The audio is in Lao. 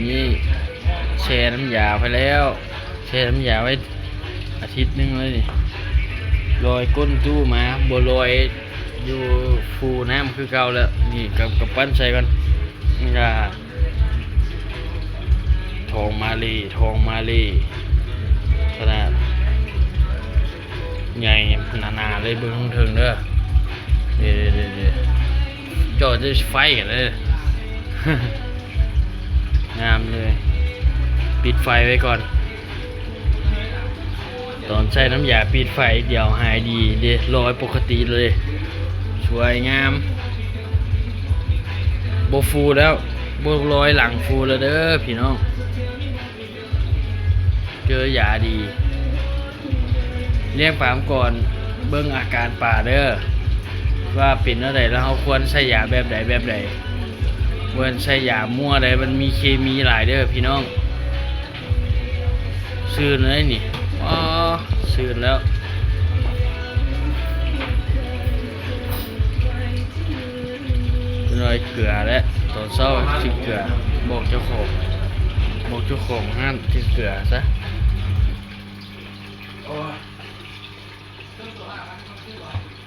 ນີ້ແຊ່ນ້ຳຢາໄປແລ້ວ ແຊ່ນ້ຳຢາໄວ້ອາທິດໜຶ່ງເລີຍນີ້ ລອຍກົ້ນຕູ້ມາ ບໍ່ລອຍຢູ່ຟູນ້ຳຄືເກົ່າແລ້ວ. ນີ້ກຳ ກຳປັ້ນໃສ່ກ່ອນ ອາ ທອງມາເລ ທອງມາເລ ຂະໜາດໃຫຍ່ໜາໆເລີຍ ເບິ່ງເທິງເດີ ເດ ເດ ເດ ເດ ເຈາະຈະໄຟກັນເດີ ງາມເລີຍ ປິດໄຟໄວ້ກ່ອນ. ຕອນໃສ່ນ້ຳຢາປິດໄຟ ດຽວຫາຍດີເດ້ ລອຍປົກກະຕິເລີຍ ສວຍງາມ ບໍ່ຟູແລ້ວ ບໍ່ລອຍຫຼັງຟູແລ້ວເດີພີ່ນ້ອງ ເຈີຢາດີ. ລ້ຽງປາມາກ່ອນ ເບິ່ງອາການປາເດີ ວ່າເປັນແນວໃດ ແລ້ວເຮົາຄວນໃສ່ຢາແບບໃດແບບໃດ ບໍ່ແມ່ນໃສ່ຢາມົ້ວໃດ ມັນມີເຄມີຫຼາຍເດີພີ່ນ້ອງ. ຊື່ນເລີຍນີ້ ອໍ ຊື່ນແລ້ວ ໜ້ອຍເກືອແຫຼະ ຕອນເຊົ້າຈຶ່ງເກືອ ບອກເຈົ້າຂອງ ບອກເຈົ້າຂອງຮ້ານຈຶ່ງເກືອຊະ. ໂອ້ຍ